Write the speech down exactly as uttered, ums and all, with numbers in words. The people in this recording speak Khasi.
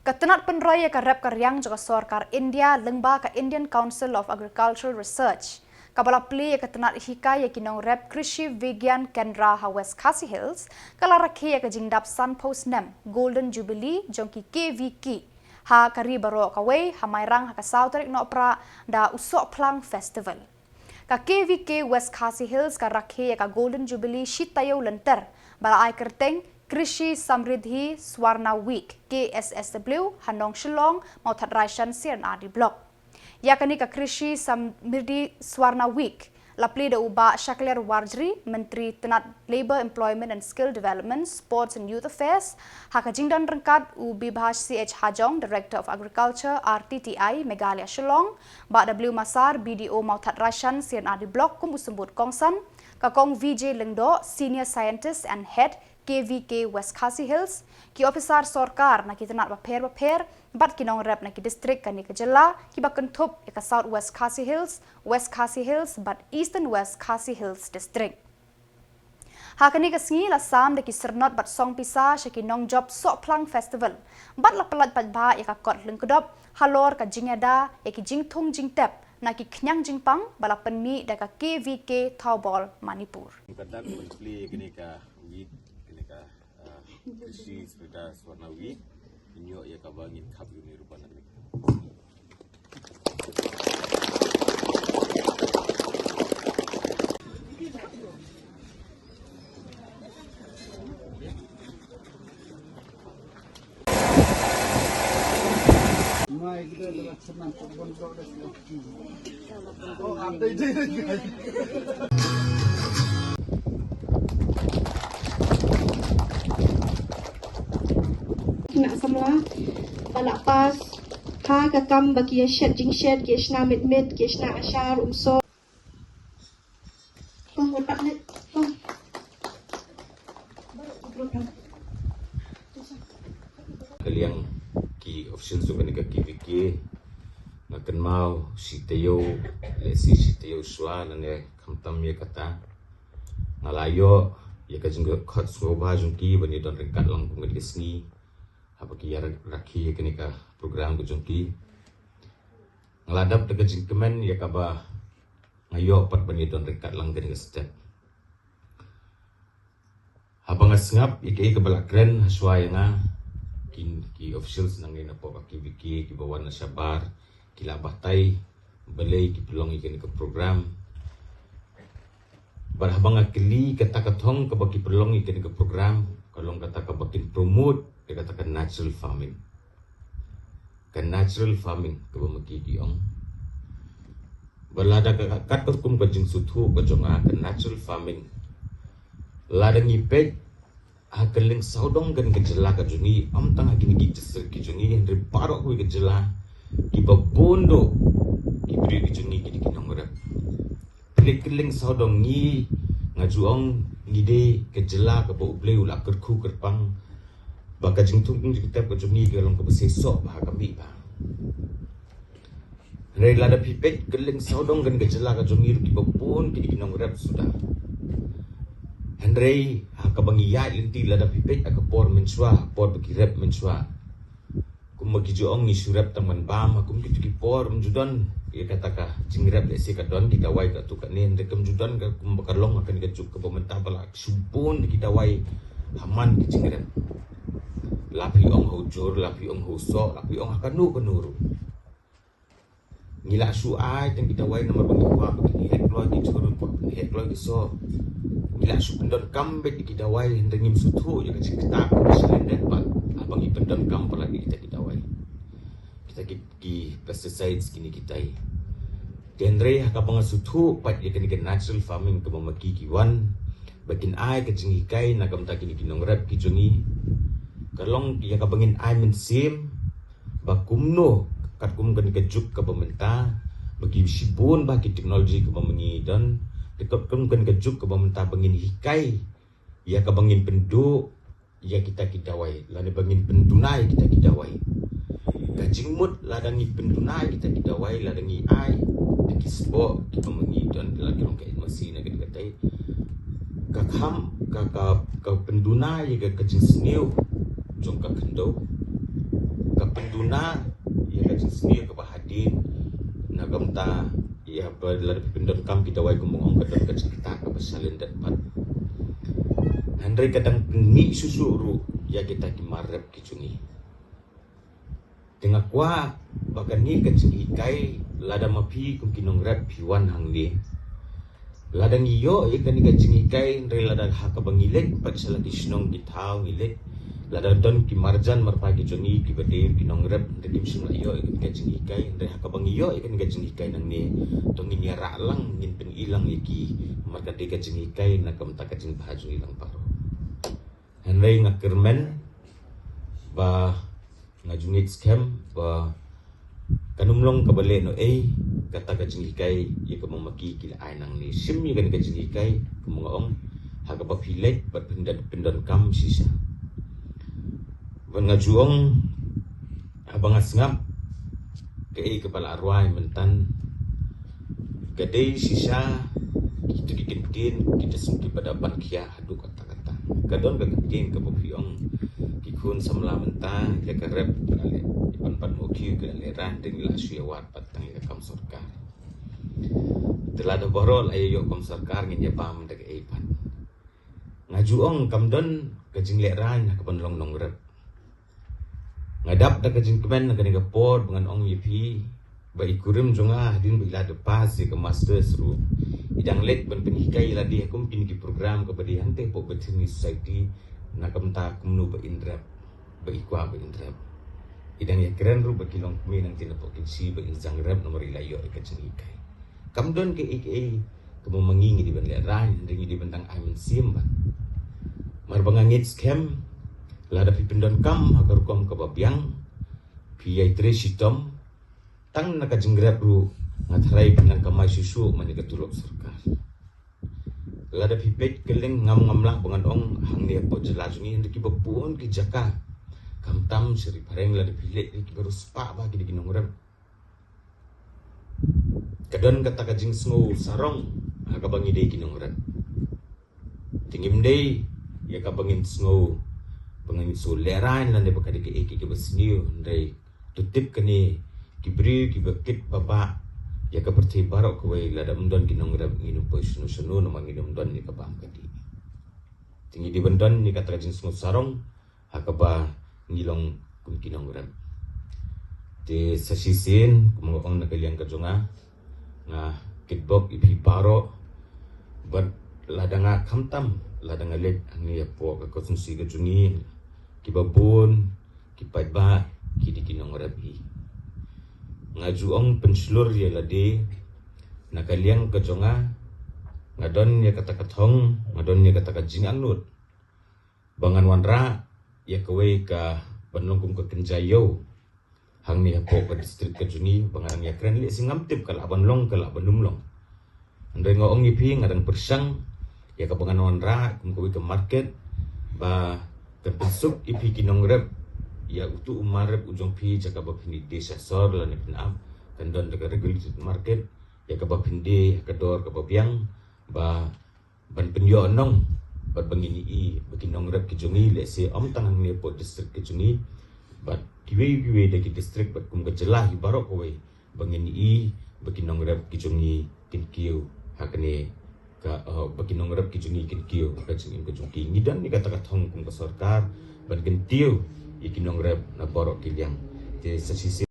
Ka tnat pynroi ïa ka rep ka riang jong ka sorkar India lyngba ka Indian Council of Agricultural Research, kaba la plie ïa ka tnat hikai ïa ki nongrep Krishi Vigyan Kendra ha West Khasi Hills, ka la rakhe ïa ka jingdap sanphew snem Golden Jubilee jong ki K V K ha ka ri baroh kawei ha Mairang ha ka saw tarik Nohprah da u Sohphlang Festival. Ka K V K West Khasi Hills ka rakhe ïa ka Golden Jubilee shi taïew lynter, ba la ai kyrteng Krishi Samriddhi Swarna Week, K S S W, ha Nongshillong, Mawthadraishan C and R D Block. Ïa kane ka Krishi Samriddhi Swarna Week la plie da u Bah Shakliar Warjri, Myntri Tnat Labour, Employment and Skill Development, Sports and Youth Affairs, ha ka jingdon ryngkat u Bibhash C H Hajong, Director of Agriculture, R T T I, Meghalaya Shillong, Bah W Masar, B D O Mawthadraishan C and R D Block kum u symbud kongsan, ka Kong V J Lyngdoh, Senior Scientist and Head, K V K West Khasi Hills, ki ophisar sorkar na ki tnat bapher bapher, bad ki nongrep na ki distrik kane ka jylla, kiba kynthup ïa ka South West Khasi Hills, West Khasi Hills, bad Eastern West Khasi Hills District. Ha kane ka sngi la sam da ki syrnod bad song pisa sha ki nongjop Sohphlang Festival, bad la pyllait paidbah ïa ka kot lyngkdop halor ka jingïada ïa ki jingthung jingtep na ki khñiang jingpang ba la pynmih da ka K V K Thoubal Manipur. Ka dak ban plie kane ka week, kane ka, ah, Krishi Samriddhi Swarna Week, ïoh ïa kaba ngin khap ïa une ruh ban. Khynnah samla ba la pass ha ka kam ba ki ïa shet jingshet, ki ïa shna mit mit, ki ïa shna ashar umsoh. Kong, wat pat leh, kong. Ka liang ki official jong kane ka K V K, nga kynmaw shi taïew lehse shi taïew shuwa lane khamtam ïa kata, nga la ïoh ïa ka jingkhot sngewbha jong ki ban ïa don ryngkat lang kum kane ka sngi, haba ki ïa rakhe ïa kane ka program ka jong ki. Nga la dap da ka jingkmen ïa kaba nga ïoh pat ban ïa don ryngkat lang kane ka step. Haba nga sngap ïa kaei kaba la kren ha shuwa ïa nga, ki, ki officials nangne napoh ka K V K kiba wan na shabar ki la batai balei ki pynlong ïa kane ka program. Bad haba nga kylli, kata ka thong kaba ki pynlong ïa kane ka program ka long kata kaba kin promote ïa kata ka natural farming. Ka natural farming kaba ma ki ki ong. Bad lada ka, ka, katkum ka jingsngewthuh ka jong nga, ka natural farming, lada ngi peit ha kylleng sawdong kane ka jylla ka jong ngi, ym tang ha kine ki district ki jong ngi, hynrei baroh kawei ka jylla, kiba bun duh ki briew ki jong ngi ki dei ki nongrep. Phi leit kylleng sawdong ngi, nga ju ong, ngi dei ka jylla kaba U Blei u la kyrkhu kyrpang ba ka jingthung jingtep ka jong ngi ka long kaba seisoh bha, ka mih bha. Hynrei lada phi peit kylleng sawdong kane ka jylla ka jong ngi ruh, kiba bun ki dei ki nongrep suda. Hynrei ha kaba ngi ïaid lynti, lada phi peit ha ka por mynshuwa, ha por ba ki rep mynshuwa, kumba ki ju ong, ngi shu rep tang ban bam. Ha kum kito ki por ym ju don ïa kata ka jingrep, lehse ka don ki dawai katto katne, hynrei kam ju don ka kumba ka long ha kane ka juk kaba mynta ba la shu bun ki dawai ha man ki jingrep. La phi ong ha u jur, la phi ong ha u soh, la phi ong ha kano kano ruh. Ngi la shu ai tang ki dawai namar ba ngi kwah ba kin heh kloi ki jur, kwah ba kin heh kloi ki soh. Ngi la shu pyndonkam beit ïa ki dawai, hynrei ngim sngewthuh ïa ka jingktah ka shilyndet pat haba ngi pyndonkam palat ïa kita ki dawai, kita ki, ki pesticides kine kitai. Te hynrei ha kaba nga sngewthuh pat ïa kane ka natural farming kaba ma ki ki wan ba kin ai ka jinghikai na ka bynta kine ki nongrep ki jong ngi, ka long ïa kaba ngin ai mynsiem ba kumno katkum kane ka juk kaba mynta ba ki shibun bha ki technology kaba ma ngi don, te katkum kane ka juk kaba mynta ba ngin hikai ïa kaba ngin pynduh ïa kita ki dawai, lane ba ngin pynduna ïa kita ki dawai. Ka jingmut lada ngi pynduna ïa kita ki dawai, lada ngi ai da ki spok kiba ma ngi don, lada ki long ka N M C na kata katai, ka kham, ka, ka, ka pynduna ïa ka, ka jingsniew jong ka khyndew, ka Na ïa ka jingsniew kaba hadien, na ka bynta ïa ba lada phi pyndonkam ki dawai kumba nga ong ka don ka jingkitkhlieh kaba shalyndet pat. Hynrei ka dang pynmih shuh shuh ruh ïa kita ki mar rep ki jong ngi. Te nga kwah ba kane ka jinghikai, lada ma phi kum ki nongrep phi wan hangne, lada ngi ïoh ïa kane ka jinghikai, hynrei lada ha kaba ngi leit pat sha la ki shnong ki thaw ngi leit, lada don ki marjan marpa ki jong ngi kiba dei ki nongrep, hynrei kim shym la ïoh ïa kane ka jinghikai, hynrei ha kaba ngi ïoh ïa kane ka jinghikai nangne, to ngin ïarah lang, ngin pyni lang ïa ki, namar ka dei ka jinghikai na ka bynta ka jingbha jong ngi lang baroh. Hynrei nga kyrmen ba nga ju ngeit skhem ba kan ym long kaba lehnohei kata ka jinghikai ïa kaba ma ki ki la ai nangne. Shim ïa kane ka jinghikai kumba nga ong, ha kaba phi leit bad phin da pyndonkam shisha. Bad nga ju ong, haba nga sngap kaei kaba la rwai mynta, ka dei shisha kito ki kyntien, kita shisha kiba da ban khia haduh katta katta. Ka don ka kyntien kaba phi ong, ki khun samla mynta ki la ka rep, ki la leh, ban pat mo ki, ki la leh rang, dang la shu ïa wad pat tang ïa ka kam sorkar. Te lada baroh la ïa ïoh kam sorkar ngin ïa bam da kaei pat. Nga ju ong kam don ka jingleh rang ha kaban long nongrep. Nga dap da ka jingkmen ha kane ka por ba ngan ong ïa phi ba i kurim jong nga hadien ba i la da pass ïa ka masters ruh, i dang leit ban pynhikai ïa lade ha kum kine ki program kaba dei hangtei hapoh Bethany Society, na ka bynta kumno ba in rep, ba i kwah ba in rep. I dang ïakren ruh bad ki longkmie nangtei napoh Kynshi ba in jang rep namar i la ïoh ïa ka jinghikai. Kam don kaei kaei kaba ma ngi ngi dei ban leh rang, hynrei ngi dei ban dang ai mynsiem ban. Namar ba nga ngeit skhem lada phi pyndonkam ha ka rukom kaba biang, phi ïai trei shitom, tang na ka jingrep ruh nga tharai phin nang kamai shuh shuh man ïa ka tulop sorkar. Lada phi peit kylleng, ngam, ngam lah ba ngan ong hangne hapoh jylla jong ngi, hynrei kiba bun ki jaka, khamtam sha Ri Phareng, lada phi leit, kiba riewspah bha ki dei ki nongrep. Ka don kata ka jingsngew sarong ha kaba ngi dei ki nongrep. Te ngim dei ïa kaba ngin sngew ba ngin shu leh rang lane ba ka dei kaei kaei kaba sniew, hynrei to tip kane, ki briew kiba kit ba bah ïa ka pyrthei baroh kawei, lada ym don ki nongrep ngin ym poi shano shano namar ngin ym don ïa ka bam ka dih. Te ngi dei ban don ïa kata ka jingsngew sarong ha kaba ngi long kum ki nongrep. Te sa shisien, kumba nga ong na ka liang ka jong nga, nga kitbok ïa phi baroh, bad lada nga khamtam, lada nga leit hangne hapoh ka constituency ka jong ngi, kiba bun ki paidbah ki dei ki nongrep hi. Nga ju ong pynshlur ïa lade, na ka liang ka jong nga, nga don ïa kata ka thong, nga don ïa kata ka jingangnud ba ngan wanrah ïa kawei kaban long kum ka kynja ïew hangne hapoh ka district ka jong ngi, ba ngan ïakren, lehse ngam tip ka lah ban long, ka lah ban ym long. Hynrei nga ong ïa phi, nga dang pyrshang ïa kaba ngan wanrah kum kawei ka market ba kan pynsuk ïa phi ki nongrep, ïa utu u mar rep u jong phi, jaka ba phin die sha sor lane phin ap, kan don da ka regulated market, ïa kaba phin die ha ka dor kaba biang, ba ban pynïoh nong, bad ba ngin ïohi ba ki nongrep ki jong ngi, lehse ym tang hangne hapoh district ka jong ngi, bad kiwei kiwei de ki district bad kum ka jylla hi baroh kawei, ba ngin ïohi ba ki nongrep ki jong ngi kin kiew ha kane ka, uh, ba ki nongrep ki jong ngi kin kiew ha ka jingim ka jong ki. Ngi don ïa kata ka thong kum ka sorkar ban kyntiew ïa ki nongrep na baroh ki liang. Te sa shisien